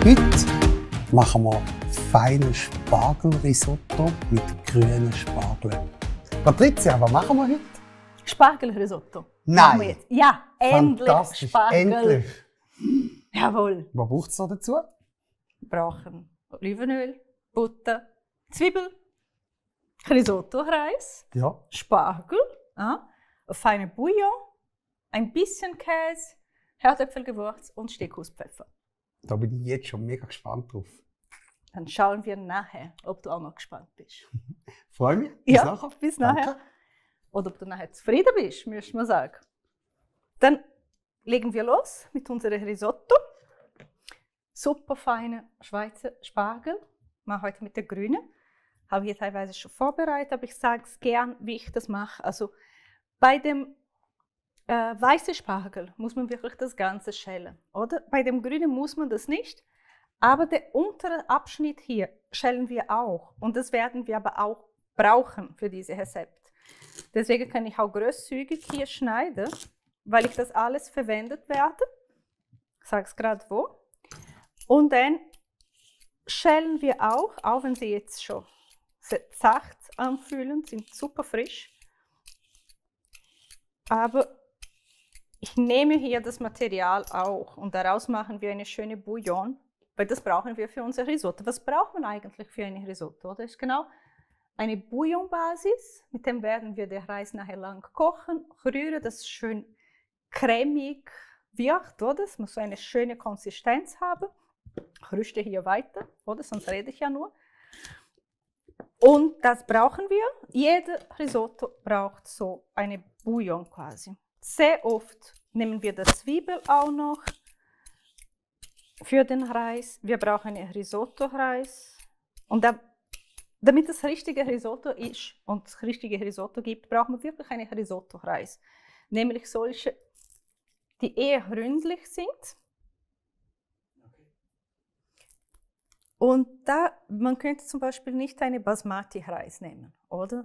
Heute machen wir feines Spargelrisotto mit grünen Spargeln. Patricia, was machen wir heute? Spargelrisotto. Nein! Wir jetzt. Ja, endlich Fantastisch, Spargel. endlich! Jawohl. Was braucht es noch dazu? Wir brauchen Olivenöl, Butter, Zwiebel, Risotto-Reis, Ja. Spargel, feine Bouillon, ein bisschen Käse, Herdöpfelgewürz und Steckhauspfeffer. Da bin ich jetzt schon mega gespannt drauf. Dann schauen wir nachher, ob du auch noch gespannt bist. Freue mich. Bis Ja, nachher. bis nachher. Danke. Oder ob du nachher zufrieden bist, müsste man sagen. Dann legen wir los mit unserem Risotto. Super feine Schweizer Spargel. Mal heute mit der grünen. Habe ich teilweise schon vorbereitet, aber ich sage es gern, wie ich das mache. Also bei dem weißen Spargel muss man wirklich das Ganze schälen, oder? Bei dem grünen muss man das nicht. Aber der untere Abschnitt hier schälen wir auch. Und das werden wir aber auch brauchen für dieses Rezept. Deswegen kann ich auch großzügig hier schneiden, weil ich das alles verwendet werde. Ich sage es gerade wo. Und dann schälen wir auch wenn sie jetzt schon sehr zart anfühlen, sind super frisch. Aber ich nehme hier das Material auch und daraus machen wir eine schöne Bouillon, weil das brauchen wir für unser Risotto. Was braucht man eigentlich für ein Risotto? Das ist genau eine Bouillonbasis, mit dem werden wir den Reis nachher lang kochen, rühren, dass es schön cremig wird, oder? Es muss so eine schöne Konsistenz haben. Ich rüste hier weiter, oder? Sonst rede ich ja nur. Und das brauchen wir. Jeder Risotto braucht so eine Bouillon quasi. Sehr oft nehmen wir die Zwiebel auch noch für den Reis. Wir brauchen einen Risotto-Reis. Und damit das richtige Risotto ist und das richtige Risotto gibt, brauchen wir wirklich einen Risotto-Reis. Nämlich solche, die eher ründlich sind. Und man könnte zum Beispiel nicht einen Basmati-Reis nehmen, oder?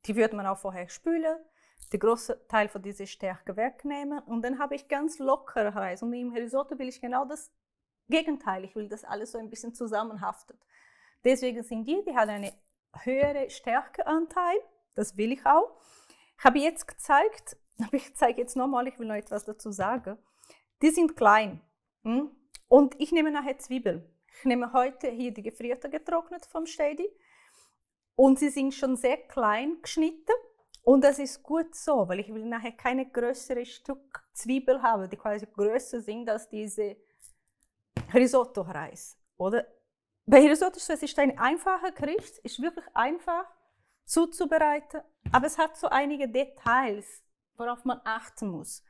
Die würde man auch vorher spülen, den großen Teil von dieser Stärke wegnehmen und dann habe ich ganz lockeren Reis. Und im Risotto will ich genau das Gegenteil, ich will das alles so ein bisschen zusammenhaftet. Deswegen sind die haben einen höheren Stärkeanteil, das will ich auch. Ich habe jetzt gezeigt, aber ich zeige jetzt nochmal, ich will noch etwas dazu sagen. Die sind klein und ich nehme nachher Zwiebeln. Ich nehme heute hier die gefrierte getrocknet vom Stedi und sie sind schon sehr klein geschnitten und das ist gut so, weil ich will nachher keine größere Stück Zwiebel haben, die quasi größer sind als diese Risotto-Reis, oder? Bei Risotto ist es ein einfacher Gericht, ist wirklich einfach zuzubereiten, aber es hat so einige Details, worauf man achten muss.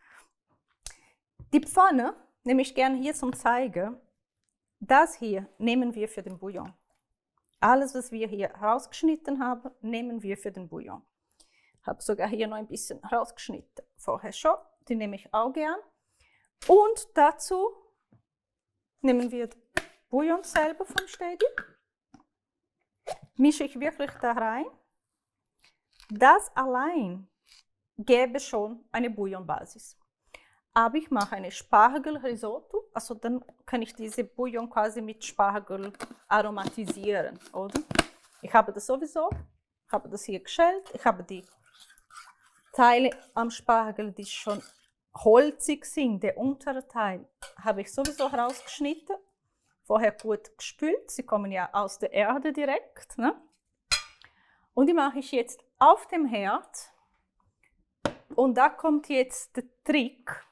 Die Pfanne nehme ich gerne hier zum Zeigen. Das hier nehmen wir für den Bouillon. Alles, was wir hier rausgeschnitten haben, nehmen wir für den Bouillon. Ich habe sogar hier noch ein bisschen rausgeschnitten, vorher schon, die nehme ich auch gern. Und dazu nehmen wir den Bouillon selber vom Stedi, mische ich wirklich da rein. Das allein gäbe schon eine Bouillonbasis. Aber ich mache eine Spargelrisotto, also dann kann ich diese Bouillon quasi mit Spargel aromatisieren, oder? Ich habe das sowieso, ich habe das hier geschält, ich habe die Teile am Spargel, die schon holzig sind, der untere Teil, habe ich sowieso rausgeschnitten, vorher gut gespült, sie kommen ja aus der Erde direkt, ne? Und die mache ich jetzt auf dem Herd und da kommt jetzt der Trick.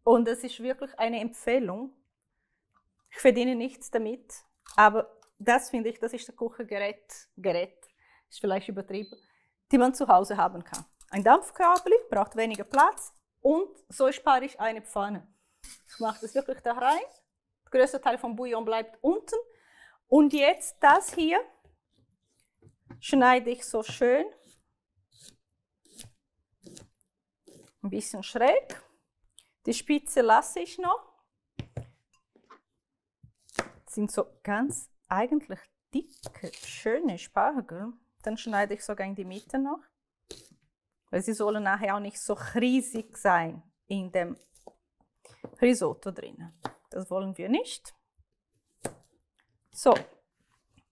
Und das ist wirklich eine Empfehlung. Ich verdiene nichts damit, aber das finde ich, das ist der Küchengerät, ist vielleicht übertrieben, die man zu Hause haben kann. Ein Dampfkörperli braucht weniger Platz und so spare ich eine Pfanne. Ich mache das wirklich da rein, der größte Teil vom Bouillon bleibt unten und jetzt das hier schneide ich so schön, ein bisschen schräg. Die Spitze lasse ich noch. Das sind so ganz eigentlich dicke, schöne Spargel. Dann schneide ich sogar in die Mitte noch. Weil sie sollen nachher auch nicht so riesig sein in dem Risotto drinnen. Das wollen wir nicht. So,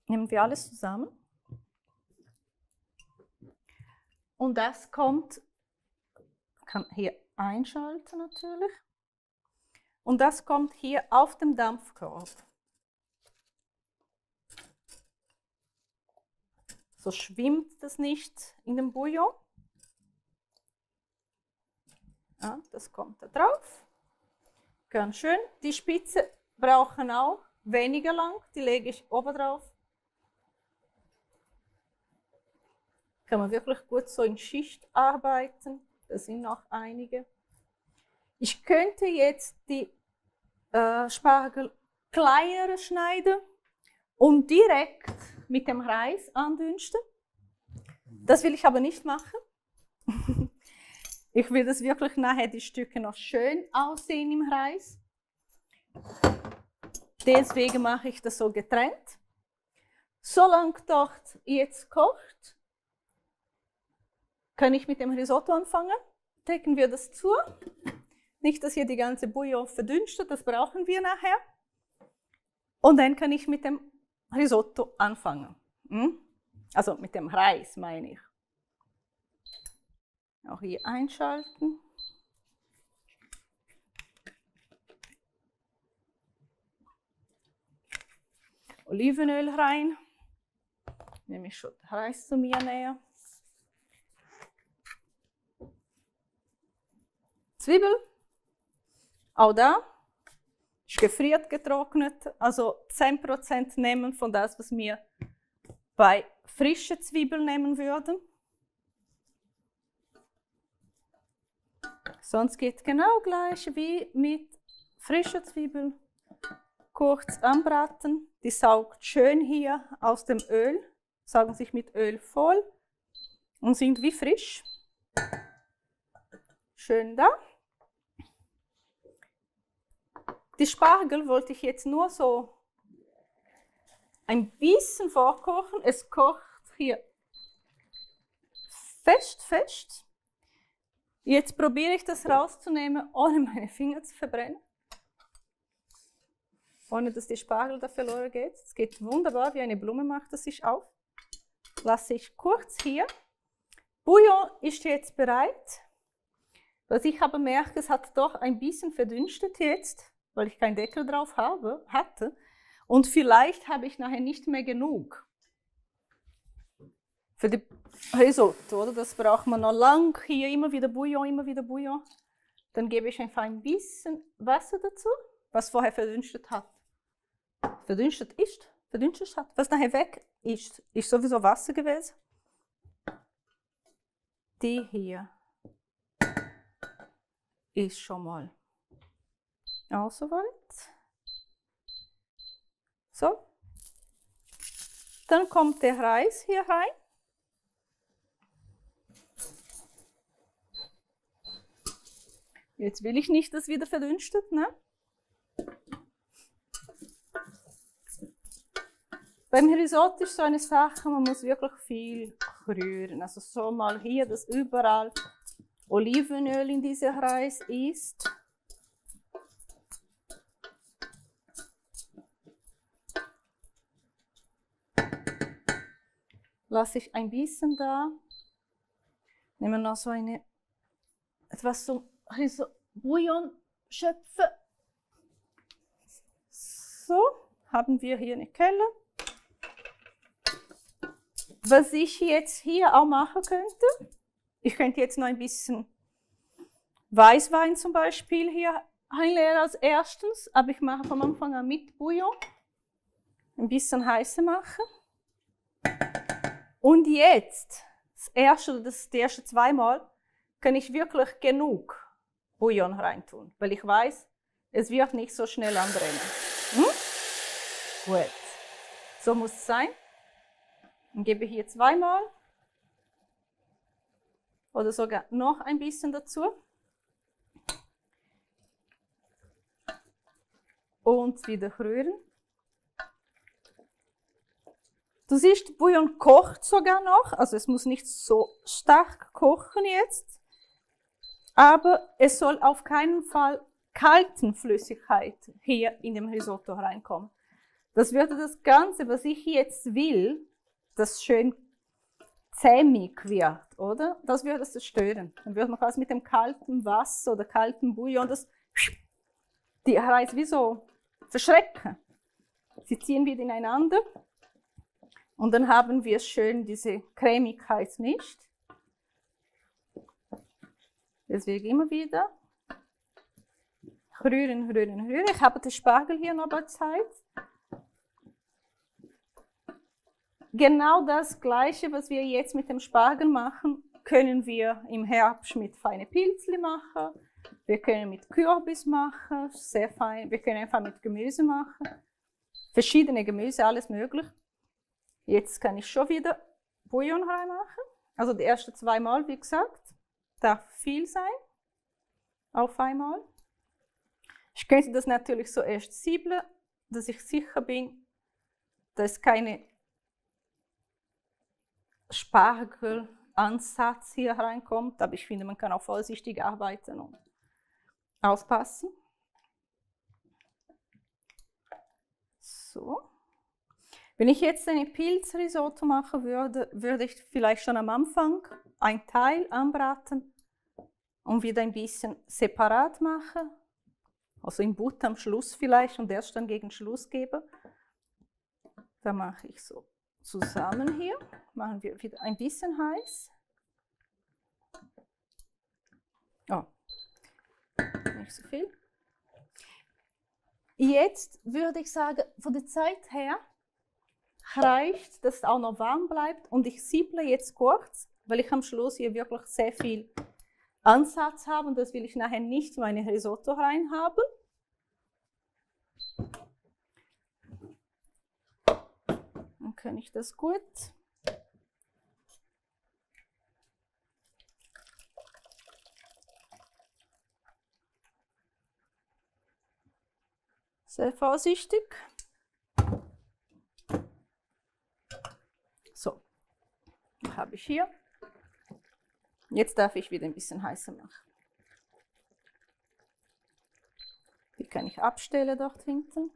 nehmen wir alles zusammen. Und das kommt, kann hier einschalten natürlich. Und das kommt hier auf dem Dampfkorb. So schwimmt das nicht in dem Bouillon. Ja, das kommt da drauf. Ganz schön. Die Spitze brauchen auch weniger lang. Die lege ich oben drauf. Kann man wirklich gut so in Schicht arbeiten. Da sind noch einige. Ich könnte jetzt die Spargel kleiner schneiden und direkt mit dem Reis andünsten. Das will ich aber nicht machen. Ich will, dass wirklich nachher die Stücke noch schön aussehen im Reis. Deswegen mache ich das so getrennt. Solange dort jetzt kocht, kann ich mit dem Risotto anfangen. Decken wir das zu. Nicht, dass hier die ganze Bouillon verdünstet, das brauchen wir nachher. Und dann kann ich mit dem Risotto anfangen. Also mit dem Reis meine ich. Auch hier einschalten. Olivenöl rein. Nehme ich schon den Reis zu mir näher. Zwiebel. Auch da ist gefriert getrocknet. Also 10% nehmen von das, was wir bei frischen Zwiebeln nehmen würden. Sonst geht genau gleich wie mit frischen Zwiebeln. Kurz anbraten. Die saugt schön hier aus dem Öl, saugen sich mit Öl voll und sind wie frisch. Schön da. Die Spargel wollte ich jetzt nur so ein bisschen vorkochen. Es kocht hier fest. Jetzt probiere ich das rauszunehmen, ohne meine Finger zu verbrennen. Ohne dass die Spargel da verloren geht. Es geht wunderbar, wie eine Blume macht es sich auf. Lasse ich kurz hier. Bouillon ist jetzt bereit. Was ich aber merke, es hat doch ein bisschen verdünstet jetzt, weil ich keinen Deckel drauf hatte. Und vielleicht habe ich nachher nicht mehr genug für die Risotto, oder? Das braucht man noch lang. Hier immer wieder Bouillon. Dann gebe ich einfach ein bisschen Wasser dazu, was vorher verdünstet hat. Verdünstet hat. Was nachher weg ist sowieso Wasser gewesen. Die hier ist schon mal auch soweit. So. Dann kommt der Reis hier rein. Jetzt will ich nicht, dass wieder verdünstet, ne? Beim Risotto ist so eine Sache, man muss wirklich viel rühren. Also so mal hier, dass überall Olivenöl in diesem Reis ist. Lasse ich ein bisschen da. Nehmen noch so etwas zum Bouillon schöpfen. So, haben wir hier eine Kelle. Was ich jetzt hier auch machen könnte, ich könnte jetzt noch ein bisschen Weißwein zum Beispiel hier einleeren als erstes, aber ich mache vom Anfang an mit Bouillon. Ein bisschen heißer machen. Und jetzt, die ersten zweimal, kann ich wirklich genug Bouillon reintun, weil ich weiß, es wird nicht so schnell anbrennen. Gut, so muss es sein. Dann gebe ich hier zweimal oder sogar noch ein bisschen dazu. Und wieder rühren. Du siehst, Bouillon kocht sogar noch, also es muss nicht so stark kochen jetzt, aber es soll auf keinen Fall kalten Flüssigkeit hier in dem Risotto reinkommen. Das würde das Ganze, was ich jetzt will, das schön sämig wird, oder? Das würde es stören. Dann würde man quasi mit dem kalten Wasser oder kalten Bouillon die Reis wie so verschrecken. Sie ziehen wieder ineinander und dann haben wir schön diese Cremigkeit nicht. Deswegen immer wieder rühren, rühren, rühren. Ich habe den Spargel hier noch bei Zeit. Genau das Gleiche, was wir jetzt mit dem Spargel machen, können wir im Herbst mit feinen Pilzli machen. Wir können mit Kürbis machen, sehr fein. Wir können einfach mit Gemüse machen. Verschiedene Gemüse, alles möglich. Jetzt kann ich schon wieder Bouillon reinmachen. Also die ersten 2 Mal, wie gesagt, darf viel sein. Auf einmal. Ich könnte das natürlich so erst siebeln, dass ich sicher bin, dass keine Spargelansatz hier reinkommt. Aber ich finde, man kann auch vorsichtig arbeiten und aufpassen. So. Wenn ich jetzt eine Pilzrisotto machen würde, würde ich vielleicht schon am Anfang ein Teil anbraten und wieder ein bisschen separat machen. Also in Butter am Schluss vielleicht und erst dann gegen Schluss geben. Da mache ich so zusammen hier. Machen wir wieder ein bisschen heiß. Oh, nicht so viel. Jetzt würde ich sagen, von der Zeit her reicht, dass es auch noch warm bleibt und ich sieble jetzt kurz, weil ich am Schluss hier wirklich sehr viel Ansatz habe und das will ich nachher nicht in meine Risotto rein haben. Dann kann ich das gut. Sehr vorsichtig. So, habe ich hier. Jetzt darf ich wieder ein bisschen heißer machen. Die kann ich abstellen dort hinten.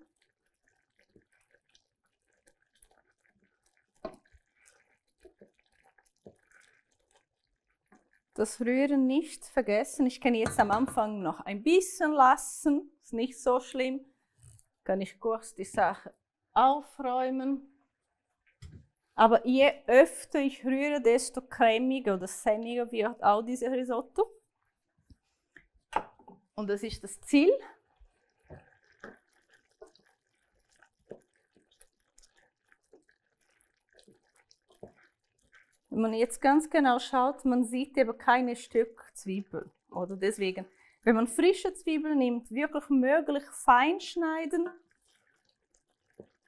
Das Rühren nicht vergessen. Ich kann jetzt am Anfang noch ein bisschen lassen. Ist nicht so schlimm. Kann ich kurz die Sache aufräumen. Aber je öfter ich rühre, desto cremiger oder sämiger wird auch diese Risotto. Und das ist das Ziel. Wenn man jetzt ganz genau schaut, man sieht eben keine Stück Zwiebel. Oder deswegen, wenn man frische Zwiebeln nimmt, wirklich möglich fein schneiden.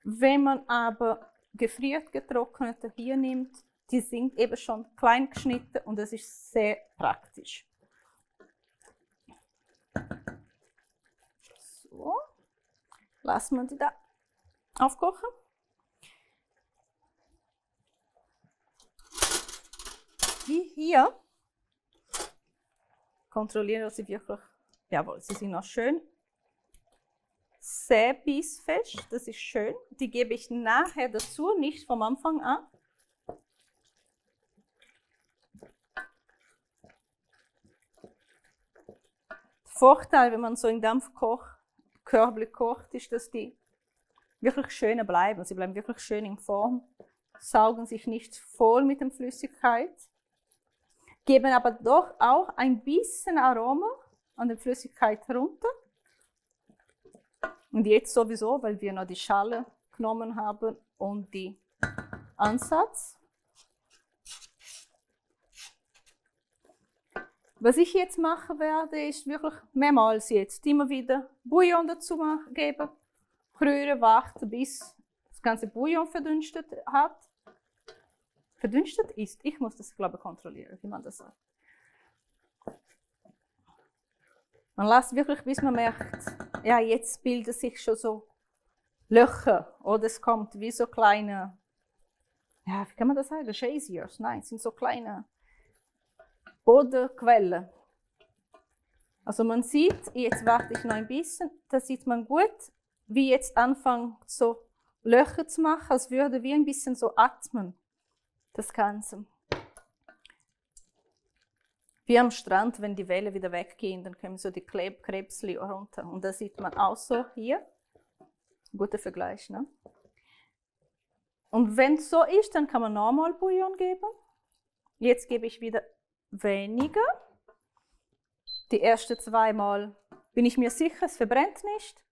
Wenn man aber gefriert getrocknete hier nimmt, die sind eben schon klein geschnitten und das ist sehr praktisch. So, lassen wir die da aufkochen. Wie hier kontrollieren, dass sie wirklich, jawohl, sie sind noch schön sehr bissfest, das ist schön. Die gebe ich nachher dazu, nicht vom Anfang an. Der Vorteil, wenn man so in Dampfkörbchen kocht, ist, dass die wirklich schön bleiben. Sie bleiben wirklich schön in Form, saugen sich nicht voll mit der Flüssigkeit, geben aber doch auch ein bisschen Aroma an der Flüssigkeit runter. Und jetzt sowieso, weil wir noch die Schale genommen haben und die Ansatz. Was ich jetzt machen werde, ist wirklich mehrmals jetzt immer wieder Bouillon dazu geben, rühren, warten, bis das ganze Bouillon verdünstet hat. Verdünstet ist, ich muss das, glaube ich, kontrollieren, wie man das sagt. Man lässt wirklich, bis man merkt, ja, jetzt bilden sich schon so Löcher oder es kommt wie so kleine, ja, wie kann man das sagen, Geysers? Nein, es sind so kleine Bodenquellen. Also man sieht, jetzt warte ich noch ein bisschen, da sieht man gut, wie jetzt anfängt so Löcher zu machen, als würde wir ein bisschen so atmen, das Ganze. Wie am Strand, wenn die Wellen wieder weggehen, dann kommen so die Krebsli runter. Und das sieht man auch so hier. Guter Vergleich, ne? Und wenn es so ist, dann kann man nochmal Bouillon geben. Jetzt gebe ich wieder weniger. Die ersten 2 Mal bin ich mir sicher, es verbrennt nicht.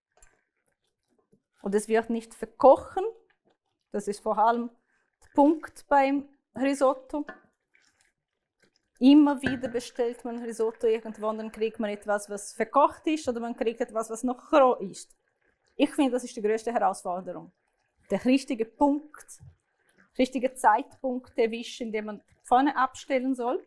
Und es wird nicht verkochen. Das ist vor allem der Punkt beim Risotto. Immer wieder bestellt man Risotto irgendwo und dann kriegt man etwas, was verkocht ist oder man kriegt etwas, was noch roh ist. Ich finde, das ist die größte Herausforderung. Der richtige Punkt, richtige Zeitpunkt erwischen, in dem man die Pfanne abstellen soll.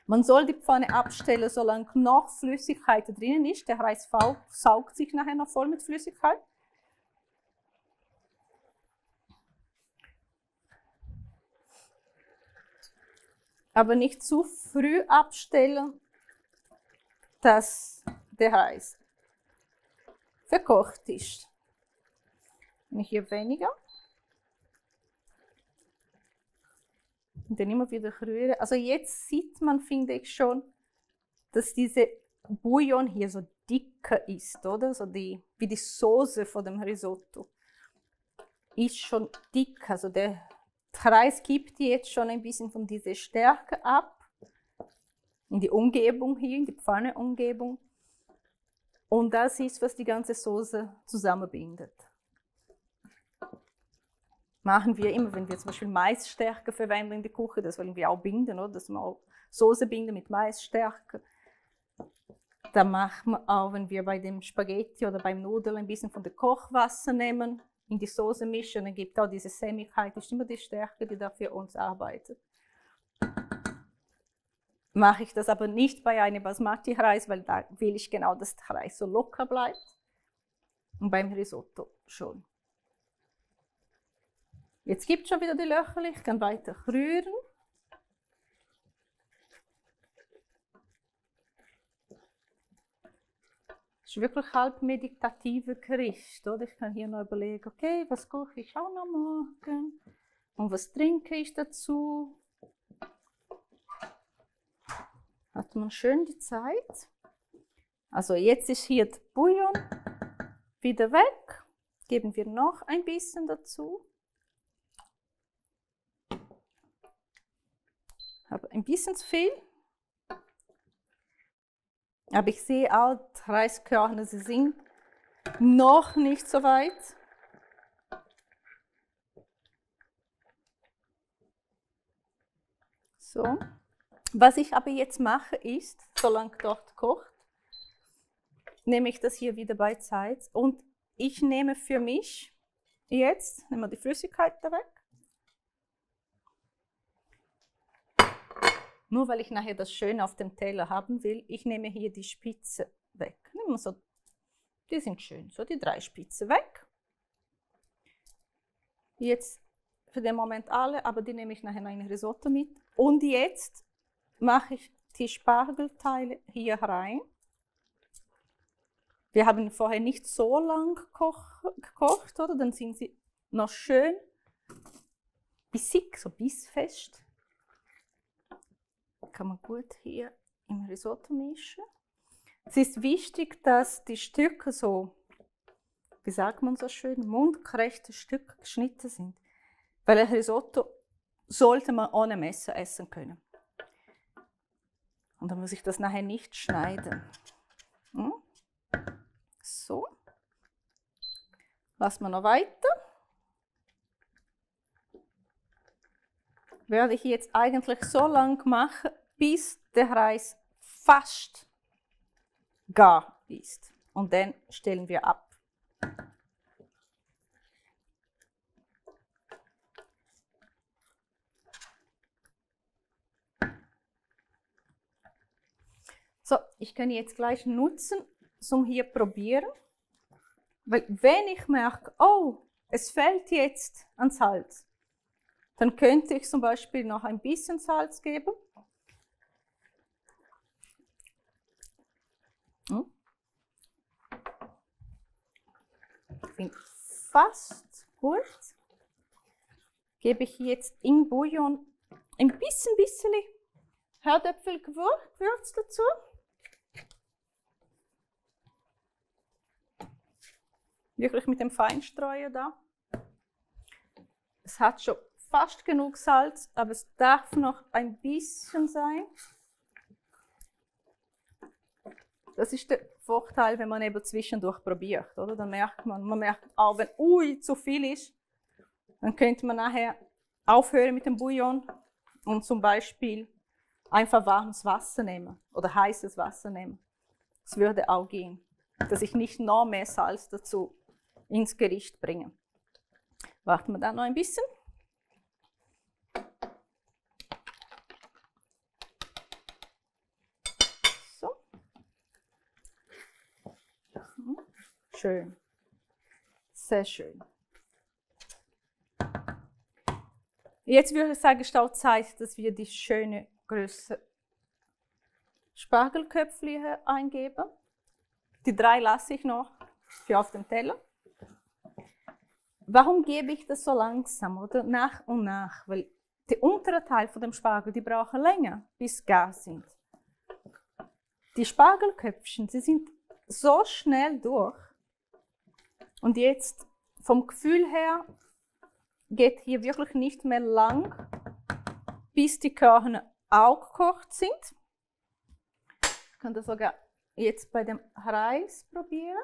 Man soll die Pfanne abstellen, solange noch Flüssigkeit drinnen ist. Der Reis saugt sich nachher noch voll mit Flüssigkeit. Aber nicht zu früh abstellen, dass der Reis verkocht ist. Und hier weniger. Und dann immer wieder rühren. Also jetzt sieht man, finde ich schon, dass diese Bouillon hier so dicker ist, oder? So wie die Soße von dem Risotto. Ist schon dick. Also der Reis gibt jetzt schon ein bisschen von dieser Stärke ab. In die Umgebung hier, in die Pfanne-Umgebung. Und das ist, was die ganze Soße zusammenbindet. Machen wir immer, wenn wir zum Beispiel Maisstärke verwenden in der Küche, das wollen wir auch binden, oder? Dass wir auch Soße binden mit Maisstärke. Da machen wir auch, wenn wir bei dem Spaghetti oder beim Nudeln ein bisschen von dem Kochwasser nehmen, in die Soße mischen, dann gibt auch diese Sämigkeit, das ist immer die Stärke, die da für uns arbeitet. Mache ich das aber nicht bei einem Basmati-Reis, weil da will ich genau, dass der Reis so locker bleibt. Und beim Risotto schon. Jetzt gibt es schon wieder die Löcher, ich kann weiter rühren. Das ist wirklich halb meditative Gericht, oder? Ich kann hier noch überlegen, okay, was koche ich auch noch morgen? Und was trinke ich dazu? Hat man schön die Zeit. Also jetzt ist hier der Bouillon wieder weg. Geben wir noch ein bisschen dazu. Habe ein bisschen zu viel. Aber ich sehe auch, die Reiskörner, sie sind noch nicht so weit. So. Was ich aber jetzt mache ist, solange dort kocht, nehme ich das hier wieder beiseite und ich nehme für mich jetzt, nehmen wir die Flüssigkeit da weg. Nur weil ich nachher das schön auf dem Teller haben will, ich nehme hier die Spitze weg. Nehmen wir so, die sind schön, so die 3 Spitzen weg. Jetzt für den Moment alle, aber die nehme ich nachher in ein Risotto mit. Und jetzt mache ich die Spargelteile hier rein. Wir haben vorher nicht so lang gekocht, oder? Dann sind sie noch schön bissig, so bissfest. Kann man gut hier im Risotto mischen. Es ist wichtig, dass die Stücke so, wie sagt man so schön, mundgerechte Stücke geschnitten sind. Weil ein Risotto sollte man ohne Messer essen können. Und dann muss ich das nachher nicht schneiden. So. Lassen wir noch weiter. Werde ich jetzt eigentlich so lang machen, bis der Reis fast gar ist. Und dann stellen wir ab. So, ich kann jetzt gleich nutzen, um hier probieren. Weil wenn ich merke, oh, es fehlt jetzt an Salz, dann könnte ich zum Beispiel noch ein bisschen Salz geben. Ich bin fast Gut. Gebe ich jetzt in Bouillon ein bisschen Herdöpfelgewürz dazu. Wirklich mit dem Feinstreuer da. Es hat schon fast genug Salz, aber es darf noch ein bisschen sein. Das ist der Vorteil, wenn man eben zwischendurch probiert, oder? Dann merkt man merkt auch, wenn zu viel ist, dann könnte man nachher aufhören mit dem Bouillon und zum Beispiel einfach warmes Wasser nehmen oder heißes Wasser nehmen. Das würde auch gehen, dass ich nicht noch mehr Salz dazu ins Gericht bringe. Warten wir da noch ein bisschen. So. Schön. Sehr schön. Jetzt würde ich sagen, es ist auch Zeit, dass wir die schöne Größe Spargelköpfchen hier eingeben. Die 3 lasse ich noch für auf dem Teller. Warum gebe ich das so langsam oder nach und nach? Weil der untere Teil von dem Spargel, die brauchen länger, bis sie gar sind. Die Spargelköpfchen, sie sind so schnell durch. Und jetzt vom Gefühl her geht hier wirklich nicht mehr lang, bis die Körner auch gekocht sind. Ich kann das sogar jetzt bei dem Reis probieren.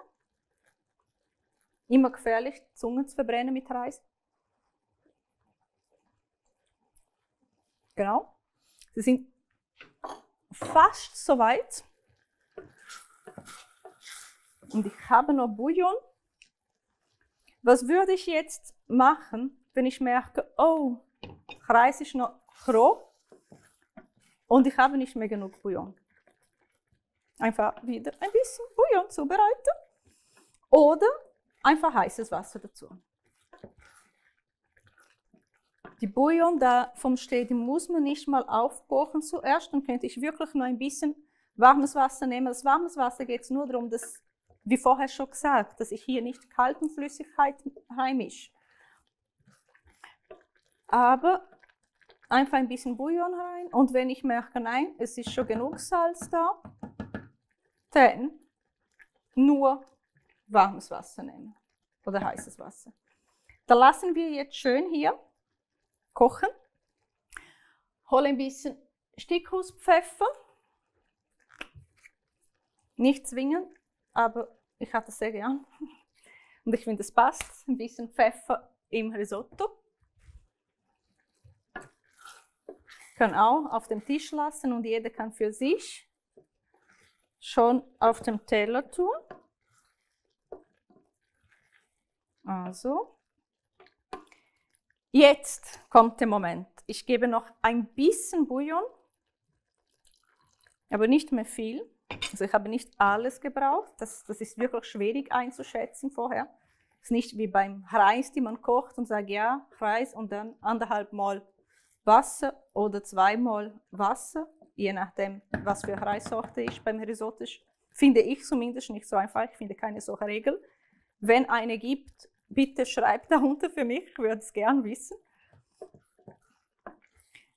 Immer gefährlich, die Zunge zu verbrennen mit Reis. Genau. Sie sind fast soweit. Und ich habe noch Bouillon. Was würde ich jetzt machen, wenn ich merke, oh, Reis ist noch roh und ich habe nicht mehr genug Bouillon? Einfach wieder ein bisschen Bouillon zubereiten oder einfach heißes Wasser dazu. Die Bouillon da vom Steh, die muss man nicht mal aufkochen zuerst, dann könnte ich wirklich noch ein bisschen warmes Wasser nehmen. Das warmes Wasser geht es nur darum, dass, wie vorher schon gesagt, dass ich hier nicht kalte Flüssigkeit reinmische. Aber einfach ein bisschen Bouillon rein und wenn ich merke, nein, es ist schon genug Salz da, dann nur warmes Wasser nehmen oder heißes Wasser. Da lassen wir jetzt schön hier kochen. Hole ein bisschen Stickhuspfeffer. Nicht zwingend, aber ich habe das sehr gern. Und ich finde, es passt. Ein bisschen Pfeffer im Risotto. Kann auch auf dem Tisch lassen und jeder kann für sich schon auf dem Teller tun. Also, jetzt kommt der Moment. Ich gebe noch ein bisschen Bouillon, aber nicht mehr viel. Also ich habe nicht alles gebraucht. Das ist wirklich schwierig einzuschätzen vorher. Es ist nicht wie beim Reis, die man kocht und sagt, ja, Reis und dann 1,5 Mal Wasser oder 2 Mal Wasser, je nachdem, was für Reissorte ist beim Risotto. Finde ich zumindest nicht so einfach. Ich finde keine solche Regel. Wenn eine gibt, bitte schreibt darunter für mich, ich würde es gern wissen.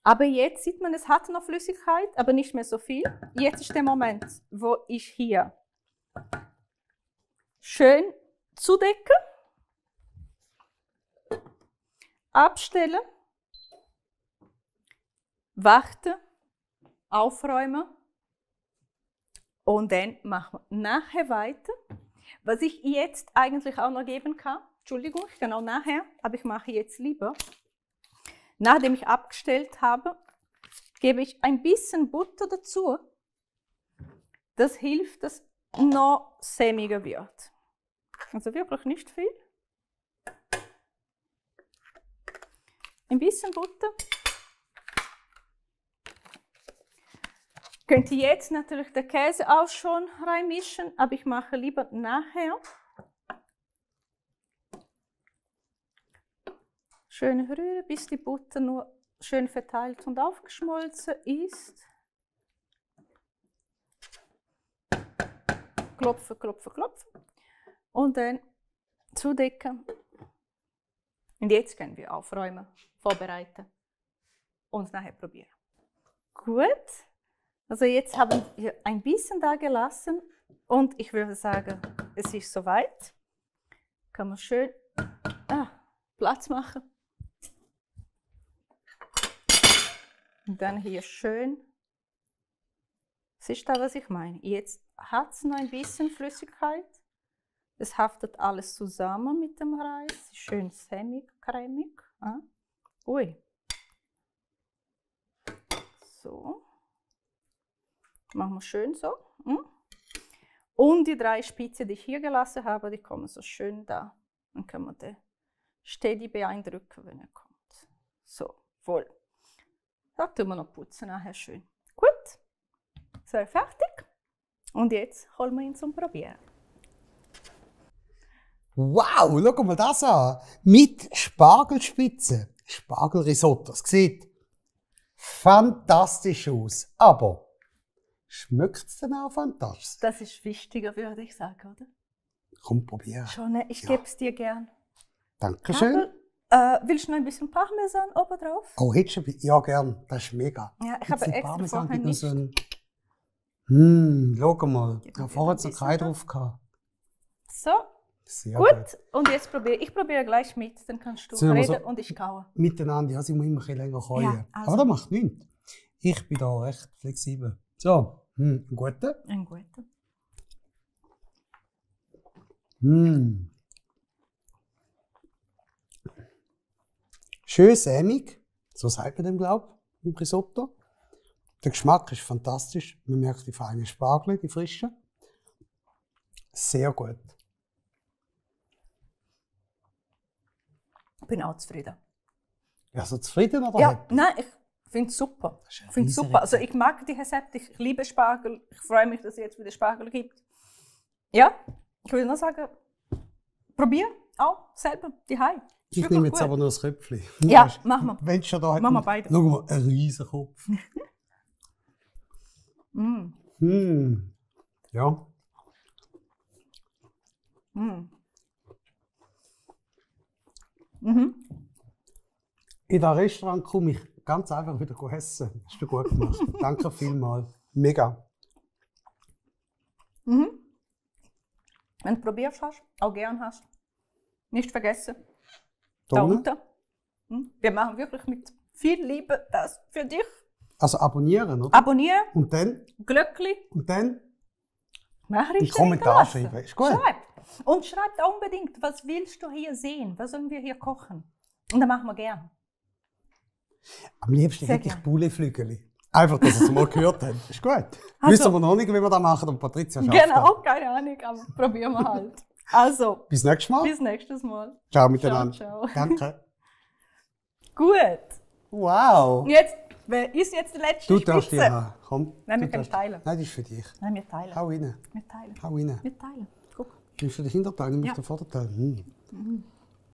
Aber jetzt sieht man, es hat noch Flüssigkeit, aber nicht mehr so viel. Jetzt ist der Moment, wo ich hier schön zudecke, abstelle, warte, aufräumen und dann machen wir nachher weiter. Was ich jetzt eigentlich auch noch geben kann, Entschuldigung, ich kann auch nachher, aber ich mache jetzt lieber. Nachdem ich abgestellt habe, gebe ich ein bisschen Butter dazu. Das hilft, dass noch sämiger wird. Also wirklich nicht viel. Ein bisschen Butter. Könnt ihr jetzt natürlich den Käse auch schon reinmischen, aber ich mache lieber nachher. Schön rühren, bis die Butter nur schön verteilt und aufgeschmolzen ist. Klopfen, klopfen, klopfen. Und dann zudecken Und jetzt können wir aufräumen, vorbereiten und nachher probieren. Gut, also jetzt haben wir ein bisschen da gelassen und ich würde sagen, es ist soweit. Kann man schön Platz machen. Und dann hier schön. Siehst du, was ich meine? Jetzt hat es noch ein bisschen Flüssigkeit. Es haftet alles zusammen mit dem Reis. Schön sämig, cremig. Ui. So. Machen wir schön so. Und die 3 Spitzen, die ich hier gelassen habe, die kommen so schön da. Dann können wir den stetig beeindrucken, wenn er kommt. So, voll. Da tun wir noch putzen nachher schön. Gut. So, fertig. Und jetzt holen wir ihn zum Probieren. Wow, schau mal das an. Mit Spargelspitze. Spargelrisotto. Es sieht fantastisch aus. Aber schmeckt es denn auch fantastisch? Das ist wichtiger, würde ich sagen, oder? Komm, probieren. Schon, ne? Ich gebe es dir gern. Dankeschön. Willst du noch ein bisschen Parmesan oben drauf? Oh, hättest du? Ja, gern. Das ist mega. Ja, ich habe extra vorher nicht. So schau mal. Da vorher hat es noch keinen drauf gehabt. So. Sehr gut. Und jetzt probiere ich. Ich probiere gleich mit. Dann kannst du reden und ich kaue. Miteinander. Ja, sie muss immer ein bisschen länger kauen. Ja, also. Aber das macht nichts. Ich bin da recht flexibel. So, einen guten. Einen guten. Schön sämig, so sagt man dem, glaube ich, im Risotto. Der Geschmack ist fantastisch. Man merkt die feinen Spargel, die frischen. Sehr gut. Ich bin auch zufrieden. Also zufrieden oder ja, happy? Nein, ich finde es super. Ich finde super. Also ich mag die Rezepte, ich liebe Spargel. Ich freue mich, dass es jetzt wieder Spargel gibt. Ja, ich würde nur sagen, probier auch selber die Hai. Ich nehme jetzt aber nur das Köpfchen. Ja, machen wir. Wenn schon da machen wir beide. Schau mal, ein riesen Kopf. Ja. In das Restaurant komme ich ganz einfach wieder essen. Hast du gut gemacht. Danke vielmals. Mega. Wenn du probiert hast, auch gern hast, nicht vergessen. Da unten. Wir machen wirklich mit viel Liebe das für dich. Also abonnieren, oder? Abonnieren. Und dann? Glöckli. Und dann? Nachrichten einen Kommentar schreiben. Ist gut. Schreibt. Und schreibt unbedingt, was willst du hier sehen? Was sollen wir hier kochen? Und dann machen wir gern. Am liebsten hätte ich Bouleflügel. Einfach, dass ihr es mal gehört habt. Ist gut. Also, wissen wir noch nicht, wie wir das machen, und Patricia schafft genau, keine Ahnung, aber probieren wir halt. Also, bis nächstes Mal. Bis nächstes Mal. Ciao miteinander. Ciao. Danke. Gut. Wow. Jetzt, wer ist jetzt die letzte Du Spitze? darfst die haben. Komm. Nein, wir können teilen. Nein, das ist für dich. Nein, wir teilen. Hau rein. Wir teilen. Hau rein. Wir teilen. Guck. Nimmst du den Hinterteil, nimmst du den Vorderteil.